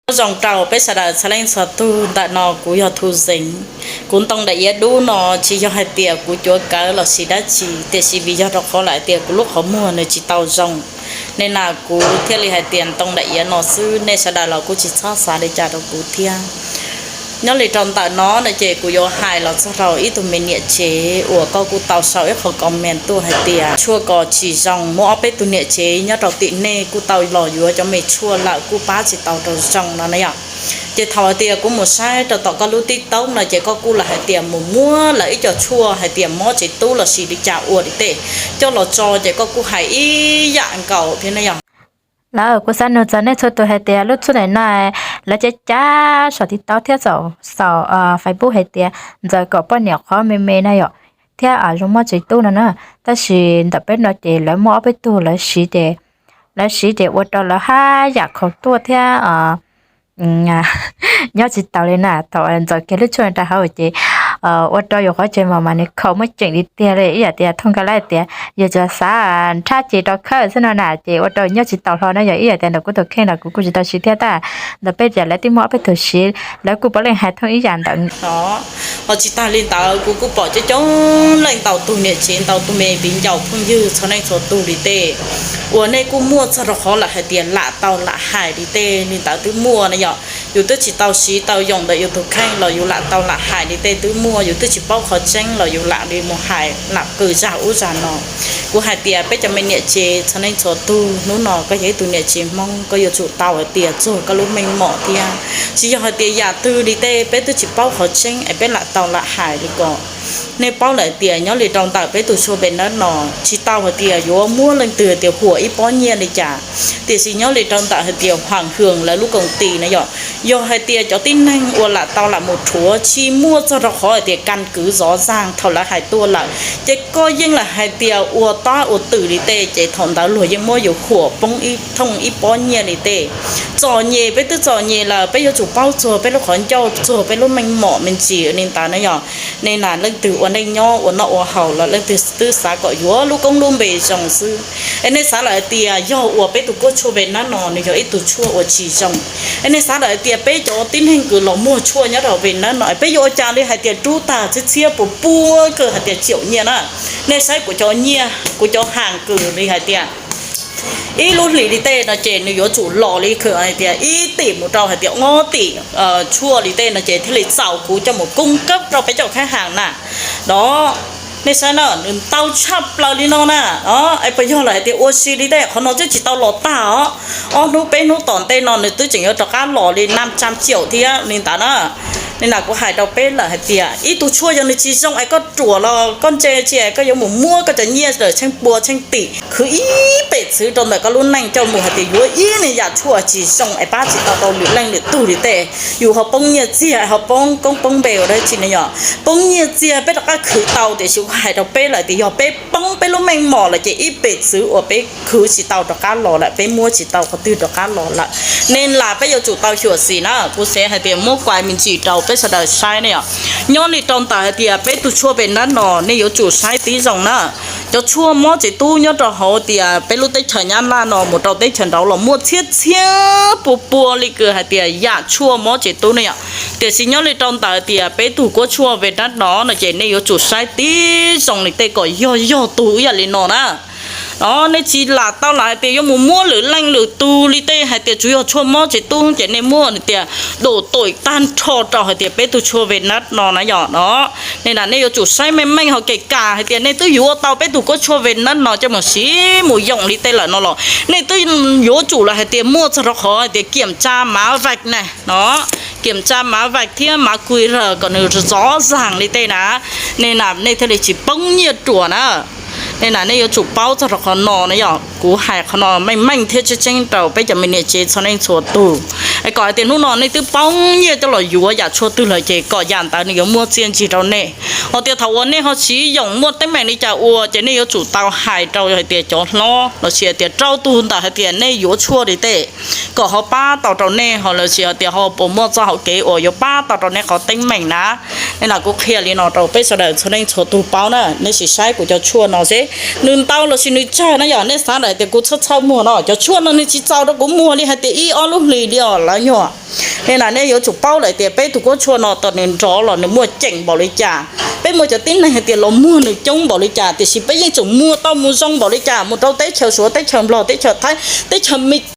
Nyob zoo rau peb sawv daws txhua leej txhua tug, ntawm no kuv yog Thu Zeev. Kuv ntoo daim iav dub no tsis yog hais tias kuv cuav kawv los sis dab tsi, tiam sis vim yog rau qhov lawm tias kuv lub qhov muag nws tsis tau zoo, nej na kuv thiaj li hais tias ntoo daim iav no xwb, nej sawv daws los kuj tsis txhob xav li cas rau kuv thiab. Nyob li rau ntawm no no ces kuv yuav hais los txog rau ib tug me niam tsev uas koj kuj tau sau ib qho comment tuaj hais tias tshuaj ko tsis zoo, muaj ob peb tug niam tsev nyob rau tim nej kuj tau los yuav cov me tshuaj lawm kuj pab tsis tau rau zoo no na yom. Ces thaum hais tias kuv mus saib rau tom koj lub TikTok no ces koj kuj lam hais tias mus muab lawv ib co tshuaj hais tias mob tsev tub los sis li cas ua li tej coj los tso, ces koj kuj hais ib yam nkaus thiab na yom. Lawv kuj xav nug txog nej txhua tus hais tias lub tshuaj ntawm no lawv cab cab saum TikTok thiab saum Facebook hais tias ntxaws kom poj niam qhov me me na yom, thiab zoo mob tsev tub no na. Tab sis ntawm peb no ces lawv muaj ob peb tug lawv siv ces, lawv siv ces ua rau lawv haj yam khaus tuaj thiab nyob tsis taus li na. Thaum ntxaws kiag lub tshuaj rau hauv ces ua rau yus qhov chaw mos mas nws khaus muaj ceem li tiag li. Ib yam tias thooj nkaus lawv tias yus tsuas xav nrhab ces rau khawb xwb no na, ces ua rau nyob tsis taus hlo na yom. Ib yam tias ntawm kuv tus kheej los kuv kuj tsis tau siv thiab tab, ntawm peb tias lawv twb muaj ob peb tug siv, lawv kuj puav leej hais thooj ib yam ntawd. Ho tsis tag li ntawd kuv kuj pom coob coob leej ntau tus niam tsev ntau tus me viv ncaus phooj ywg txhua leej txhua tug li tej uas nej kuj muaj txog rau qhov lawm hais tias lam tau lam hais li tej li ntawd twb muaj na yom. Yus twb tsis tau siv tau yoom ntawm yus tus kheej los yus lam tau lam hais li tej twb muaj, yus twb tsis paub qhov tseeb los yus lam li mus hais lam qw zaj ub zaj no. Kuv hais tias peb cov me niam tsev txhua leej txhua tug, hnub no koj yog ib tug niam tsev Hmoob koj yuav tsum tau hais tias txuag koj lub meej mom thiab. Tsis yog hais tias yam twg li tej peb twb tsis paub qhov tseeb es peb lam tau lam hais li ko. Nej paub lawm tias nyob li rau ntawm peb tus tshuaj Venus no tsis tau hais tias yuav muab leej twg hais tias huam ib pob nyiaj li cas, tiam sis nyob li rau ntawm hais tias Hoàng Hường lawv lub công ty na yom, yog hais tias cov tib neeg uas lam tau lam mus rhuav tsis muaj txog rau qhov hais tias căn cứ rõ ràng thaum lawv hais tuaj lawm, ces koj yeej lam hais tias ua tab ua twm li tej ces thaum ntawd luag yeej muab yus huam poob ib thooj ib pob nyiaj li tej. Txom nyem peb twb txom nyem lawm peb yuav tsum paub txuag peb lub qhov ncauj txuag peb lub meej mom me ntsis li ntawd na yom. Nej na leej twg ua neej nyob ua noj ua haus los leej twg twb xav kom yuav lub koob lub npe zoo xwb. Es nej xav lawm hais tias yog ua peb tus kuab tshuaj Venus no nws yog ib tug tshuaj uas tsis zoo, es nej xav lawm hais tias peb cov tib neeg kws los muag tshuaj nyob rau Venus no peb yuav ua cas li hais tias rub tag txhiab txhiab puas puas kawg hais tias triệu nyiaj na. Nej saib kuv cov nyiaj kuv cov hàng kws li hais tias ib lub hlis li tej no ces nws yuav tsum los li kws hais tias ib tim mus rau hais tias ob tim tshuaj li tej no ces thiaj li txaus kuv coj mus cung cấp rau peb cov khách hàng na. Đó, nej saib na nws ntau tshaj plaws li no na. Es puas yog lawm hais tias ua si li tej qhov no twb tsis tau los tag os. Ob hnub peb hnub tom ntej no nws twb tseem yuav rov qab los li năm trăm triệu thiab li ntawd na. Li ntawd kuv hais rau peb lawm hais tias ib tug tshuaj yog nws tsis zoo es koj ruam los koj ntse tsis es koj yuav mus muab koj cov nyiaj lawm tsheej pua tsheej tim khwv ib pem txwv rau ntawm koj lub neej coj mus hais tias yuav ib niag yam tshuaj tsis zoo es pab tsis tau rau lwm leej lwm tug li tej. Yus ho poob nyiaj txiag ho poob koob poob npe ua dab tsi ne yom. Poob nyiaj txiag peb rov qab khwv tau tiam sis kuv hais rau peb lawm tias yog peb poob peb lub meej mom lawm ces ib pem txwv uas peb khwv tsis tau rov qab los lawm peb muab tsis tau qhov twg rov qab los lawm. Neeg las peb yuav tsum tau xyuam xim na. Kuv xav hais tias muab kuaj me ntsis rau peb sawv daws saib ne yom. Nyob li rau ntawm hais tias peb tus tshuaj Venus no nej yuav tsum saib tib zoo na. Cov tshuaj mob tsev tub nyob rau hauv tias peb lub teb chaws Nyab Laj no mus rau teb chaws nraud los muaj txhiab txhiab pua pua li kws hais tias yam tshuaj mob tsev tub ne yom. Tiam sis nyob li rau ntawm tias peb tus kuab tshuaj Venus no no ces nej yuav tsum saib tib zoo li tej kom yog yog tug ib yam li no na. Nej tsis lam tau lam hais tias yuav mus muab lwm leej lwm tug li tej hais tias tsuas yog tshuaj mob tsev tub ces nej muab tias đủ tội tag nrho rau hais tias peb tus tshuaj Venus no na yom no. Neeg na nej yuav tsum saib meej meej ho kev kam hais tias nej twb yuav tau peb tus kuab tshuaj Venus no coj mus siv mus yoom li tej lawm no los nej twb yuav tsum lawm hais tias muaj txog rau qhov hais tias kiểm tra mã vạch na no, kiểm tra mã vạch thiab mã QR kom nws rõ ràng li tej na. Neeg na nej thiaj li tsis poob nyiaj ruam na. Neeg na nej yuav tsum paub txog rau qhov no na yom. Kuv hais qhov no meej meej thiab tseeb tseeb rau peb cov me niam tsev txhua leej txhua tug, es kom hais tias hnub no nej twb poob nyiaj coj los yuav yam tshuaj twg lawm ces kom yam ntawd nws yuav muaj txiaj ntsig rau nej. Ho tias thaum uas nej ho siv yoom muaj teeb meem li cas ua ces nej yuav tsum tau hais rau hais tias cov hlob los sis hais tias rau tug ntawm hais tias nej yuav tshuaj li tej kom ho pab tau rau nej ho los sis hais tias ho puas muaj txoj hauv kev uas yuav pab tau rau nej qhov teeb meem na. Li no kuv qhia li no rau peb sawv daws txhua leej txhua tus paub na, nej sim saib kuv cov tshuaj no seb nws ntau los sis nws tsawg na. Yog nej xav lawm tias kuv txhawj txhawj muag no, cov tshuaj no nws tsis txaus rau kuv muag li hais tias ib ob lub hlis li os lawv nyuag. Li no nej yuav tsum paub lawm tias peb tus kuab tshuaj no thaum nws nrov los nws muaj ceem npaum li cas, peb muaj cov tib neeg hais tias los muag nws coob npaum li cas, tiam sis peb yeej tsum muag tau mus zoo npaum li cas, mus rau teb chaws Suav, teb chaws Nplog, teb chaws Thaib, teb chaws